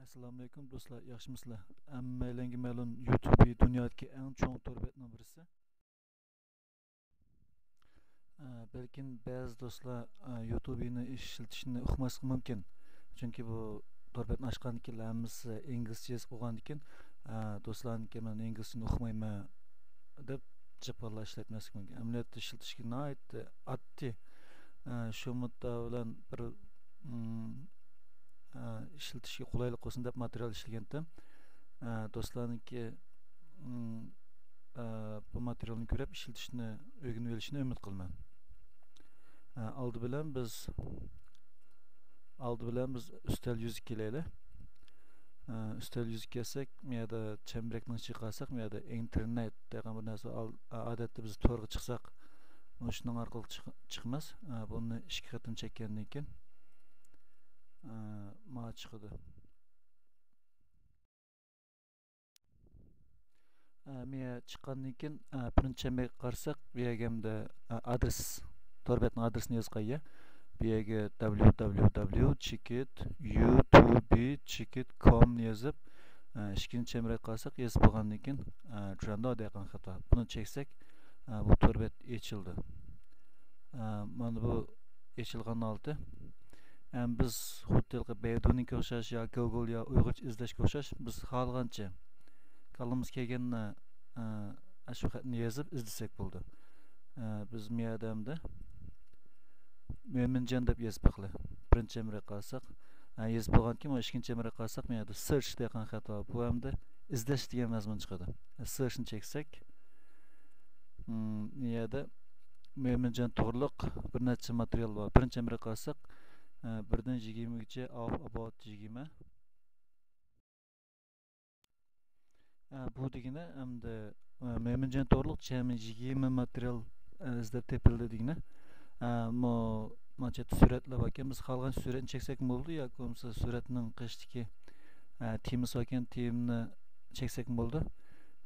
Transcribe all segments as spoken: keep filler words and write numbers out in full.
ئەسسالامۇئەلەيكۇم دوستلار، ياخشىمۇسىلەر؟ ھەممەيلەنگە مەلۇم، يۇتۇبى دۇنيادىكى ئەڭ چوڭ تور بەتنىڭ بىرسى. ئە، بەلكىم بەزى دوستلار، ئە، يۇتۇبىنى ئىشلىتىشنى ئۇقماسلىقى مۇمكىن. چۈنكى بۇ تور بەتنى ئاچقاندىن كېيىن ھەممىسى ئىنگلىزچە يېزىپ بولغاندىكىن، ئە، دوستلارنىڭكى مەن ئىنگلىزچىنى ئۇقمايمەن دەپ جىق بالىلار ئىشلەتمەسلىكى مۇمكىن. ئەمەلىيەتتە ئىشلىتىشكە ناھايىتى ئاددىي. ئە، شۇ مۇددىئا بىلەن بىر، ئىم، ئە، ئىشلىتىشكە قولايلىق بولسۇن دەپ ماتېرىيال ئىشلىگەنتىم. ئە، دوستلارنىڭكى، ئىم، ئە، بۇ ماتېرىيالنى كۆرۈپ ئىشلىتىشنى، ئۆگىنىۋېلىشىنى ئۈمىد قىلىمەن. ئە، ئالدى بىلەن بىز، ئالدى بىلەن بىز ئۈستەل يۈزىگە كېلەيلى. ئە، ئۈستەل يۈزىگە كەلسەك، مۇ يەردە چەمبىرەكنىڭ ئىچىگە قارىساق، مۇ يەردە ئىنتېرنېت دېگەن بىر نەرسە ئال-، ئادەتتە بىز تورغا چىقساق، مۇشۇنىڭ ئارقىلىق چىق-، چىقىمىز. ئە، بۇنى ئىككى قېتىم چەككەندىن كېيىن، ئە، مانا چىقىدۇ. ئە، مۇ يەر چىققاندىن كېيىن، ئە، بىرىنچى چەمبىرەككە قارىساق، بۇ يەرگە ئەمدى، ئە، ئادرېس، تور بەتنىڭ ئادرېسىنى يازغان يەر. بۇ يەرگە دابليۇ دابليۇ دابليۇ چېكىت يۇ تۇ بى چېكىت كوم نى يېزىپ، ئە، ئىككىنچى چەمبىرەككە قارىساق، يېزىپ بولغاندىن كېيىن، ئە، تۇرامدۇ دېگەن خەت بار. بۇنى چەكسەك، ئە، بۇ تور بەت ئېچىلدى. ئە، مانا بۇ ئېچىلغان ھالىتى. ئەمدى بىز خۇددى ھېلىقى بەيدۇنىڭكىگە ئوخشاش يا گۇگل يا ئۇيغۇرچە ئىزدەشكە ئوخشاش، بىز خالىغانچە كاللىمىزغا كەلگەننى، ئە، شۇ خەتنى يېزىپ ئىزدىسەك بولىدۇ. ئە، بىز مۇ يەردە ئەمدى مۆمىنجان دەپ يېزىپ بېقىلى. بىرىنچى چەمبىرەككە قارىساق، ئە، يېزىپ بولغاندىن كېيىن ئىككىنچى چەمبىرەككە قارىساق، مۇ يەردە سېرچ دېگەن خەت بار. بۇ ئەمدى ئىزدەش دېگەن مەزمۇن چىقىدۇ. ئە، سېرچنى چەكسەك، ئىم، مۇ يەردە مۆمىنجان توغرۇلۇق بىر نەچچە ماتېرىيال بار. بىرىنچى چەمبىرەككە قارىساق، ئە، بىردىن يىگىرمىگىچە، ئاۋۇ ئاباۋۇت يىگىرمە. ئە، بۇ دېگىنى ئەمدى، ئە، مۆمىنجان توغرۇلۇق جەمئىي يىگىرمە ماتېرىيال، ئە، ئىزدەپ تېپىلدى دېگىنى. ئە، مو، مانا چەتتە سۈرەتلەر باركەن، بىز خالىغان سۈرەتنى چەكسەكمۇ بولىدۇ ياكى بولمىسا سۈرەتنىڭ قېشىدىكى، ئە، تېمىسى باركەن، تېمىنى چەكسەكمۇ بولىدۇ.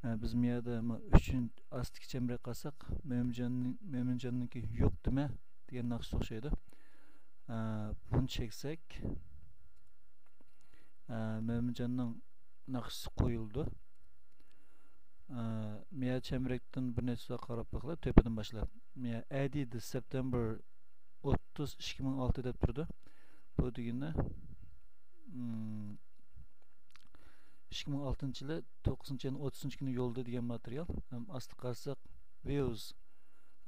ئە، بىز مۇ يەردە مانا ئۈچىنچى ئاستىدىكى چەمبىرەككە قارىساق، مۆمىنجاننىڭ، مۆمىنجاننىڭكى يوق دېمە دېگەن ناخشىسى ئوخشايدۇ. ئە، بۇنى چەكسەك، ئە، مۆمىنجاننىڭ ناخشىسى قويۇلىدۇ. ئە، مۇ يەر چەمبىرەكتىن بىر نەچچە سوئال قاراپ بېقىلى، تۆپىدىن باشلاپ. مۇ يەر ئەدى دە سېپتېمبېر ئوتتۇز ئىككى مىڭ ئالتە دەپ تۇرىدۇ. بۇ دېگىنى، ئىم، ئىككى مىڭ ئالتىنچى يىلى توققۇزىنچى ئاينىڭ ئوتتۇزىنچى كۈنى يوللىدى دېگەن ماتېرىيال. ھەم ئاستىغا قارىساق، ۋىيۇز،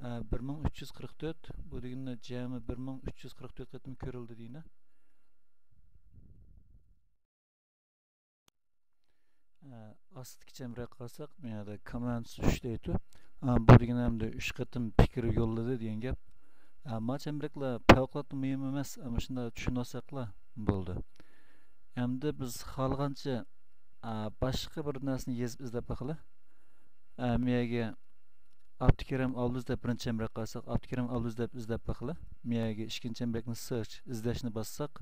ئە، بىر مىڭ ئۈچ يۈز قىرىق تۆت، بۇ دېگىنى جەمئىي بىر مىڭ ئۈچ يۈز قىرىق تۆت قېتىم كۆرۈلدى دېگىنى. ئە، ئاستىدىكى چەمبىرەككە قارىساق، بۇ يەردە كوممېنتس ئۈچ دەيدۇ. ئە، بۇ دېگىنى ئەمدى ئۈچ قېتىم پىكىر يوللىدى دېگەن گەپ. ئە، ما چەمبىرەكلەر پەۋقۇلئاددە مۇھىم ئەمەس، ئە، مۇشۇنداق چۈشىنىۋالساقلا بولدى. ئەمدى بىز خالىغانچە، ئە، باشقا بىر نەرسىنى يېزىپ ئىزدەپ باقىلى. ئە، مۇ يەرگە ئابدۇكېرىم ئابلىز دەپ بىرىنچى چەمبىرەككە قارىساق، ئابدۇكېرىم ئابلىز دەپ ئىزدەپ باقىلى. مۇ يەرگە ئىككىنچى چەمبىرەكنى سېرچ، ئىزدەشنى باسساق،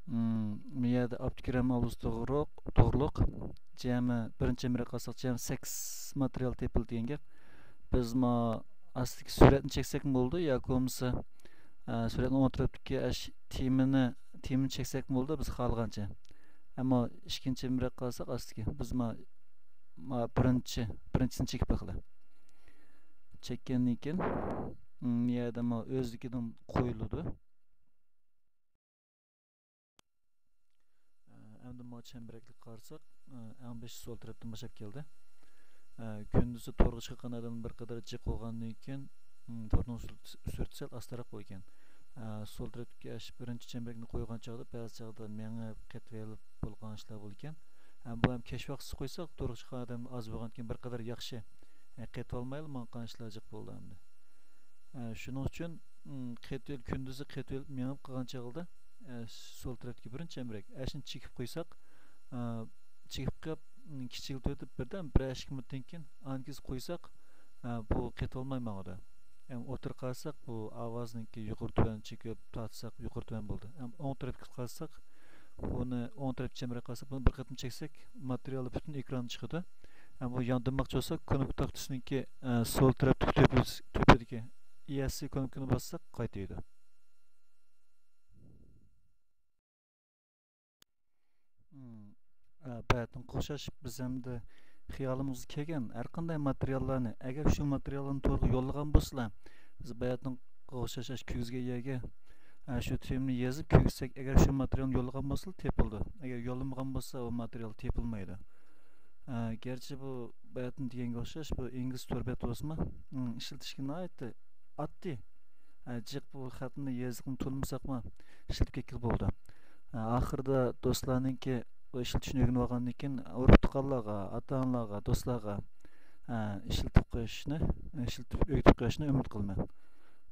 ئىم، مۇ يەردە ئابدۇكېرىم ئابلىز توغرۇلۇق، توغرۇلۇق جەمئىي بىرىنچى چەمبىرەككە قارىساق، جەمئىي سەككىز ماتېرىيال تېپىلدى دېگەن گەپ. بىز ما ئاستىدىكى سۈرەتنى چەكسەكمۇ بولىدۇ ياكى بولمىسا، ئە، سۈرەتنىڭ ئوڭ تەرەپتىكى ئەش-، تېمىنى، تېمىنى چەكسەكمۇ بولىدۇ، بىز خالىغانچە. ئەمما ئىككىنچى چەمبىرەككە قارىساق ئاستىدىكى، بىز ما، ما بىرىنچى، بىرىنچىسىنى چېكىپ بېقىلى. چەككەندىن كېيىن، ئىم، يەردە ما ئۆزلۈكىدىن قويۇلىدۇ. ئەمدى ماۋۇ چەمبىرەككە قارىساق، ئەڭ بېشى سول تەرەپتىن باشلاپ كەلدى. كۈندۈزى تورغا چىققان ئادەم بىر قەدەر جىق بولغاندىن كېيىن، تورنىڭ سۈرئىتى سەل ئاستىراق بولىدىكەن. سول تەرەپتىكى ئاشۇ بىرىنچى چەمبىرەكنى قويغان چاغدا بەزى چاغدا مېڭىپ قېتىۋېلىپ بولغان ئىشلار بولىدىكەن. بۇ ھەم كەچ ۋاقتىسى قويساق، تورغا چىققان ئادەم ئاز بولغاندىكىن بىر قەدەر ياخشى. قېتىۋالمايلا ماڭغان ئىشلار جىق بولىدۇ ئەمدى. ئە، شۇنىڭ ئۈچۈن، ئىم، قېتىۋېلىپ، كۈندۈزى قېتىۋېلىپ مېڭىپ قالغان چاغدا، ئە، سول تەرەپتىكى بىرىنچى چەمبىرەك، ئەشۇنى چېكىپ قويساق، ئە، چېكىپ قويۇپ، ئىم، كىچىكلىتىۋېتىپ، بىردەم بىر ئىككى مىنۇتتىن كېيىن ئانكىسى قويساق، ئە، بۇ قېتىۋالماي ماڭىدۇ. ئەم، ئوتتۇرىغا قارىساق، بۇ ئاۋازنىڭكى يۇقىرى تۆۋەن چېكىپ تارتساق، يۇقىرى تۆۋەن بولىدۇ. ئەم، ئوڭ تەرەپكە قارىساق، بۇنى ئوڭ تەرەپ چەمبىرەككە قارىساق، بۇنى بىر قېتىم چەكسەك، ماتېرىيالى پۈتۈن ئېكراندا چىقىدۇ. ھەم بۇ ياندۇرماقچى بولساق، كۇنۇپكا تاختىسىنىڭكى، ئە، سول تەرەپتىكى تۆپىسى-، تۆپىدىكى ئىي ئېس سى كۇنۇپكىنى باسساق قايتا يېيىدۇ. باياتىنقىغا ئوخشاش بىز ھەمدە خىيالىمىزغا كەلگەن ھەر قانداق ماتېرىياللارنى، ئەگەر شۇ ماتېرىياللارنى تورغا يوللىغان بولسىلا، بىز باياتىنقىغا ئوخشاش ئاشۇ كىرگۈزگەن يەرگە، ئە، شۇ تېمىنى يېزىپ كىرگۈزسەك، ئەگەر شۇ ماتېرىيالنى يوللىغان بولسىلا تېپىلىدۇ. ئەگەر يوللىمىغان بولسا، ئۇ ماتېرىيال تېپىلمايدۇ. ئە، گەرچە بۇ باياتىن دېگەنگە ئوخشاش، بۇ ئىنگلىز تور بەت بولسىمۇ، ئىم، ئىشلىتىشكە ناھايىتى ئاددىي. ئە، جىق بۇ خەتنى، يېزىقنى تونۇمىساقمۇ ئىشلىتىپ كەتكىلى بولىدۇ. ئە، ئاخىرىدا دوستلارنىڭكى بۇ ئىشلىتىشنى ئۆگىنىۋالغاندىن كېيىن، ئۇرۇق تۇغقانلارغا، ئاتا ئانىلارغا، دوستلارغا، ئە، ئىشلىتىپ قويۇشنى، ئىشلىتىپ ئۆگىتىپ قويۇشنى ئۈمىد قىلىمەن.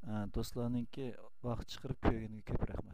ئە، دوستلارنىڭكى ۋاقىت چىقىرىپ كۆرگىنىگە كۆپ رەھمەت.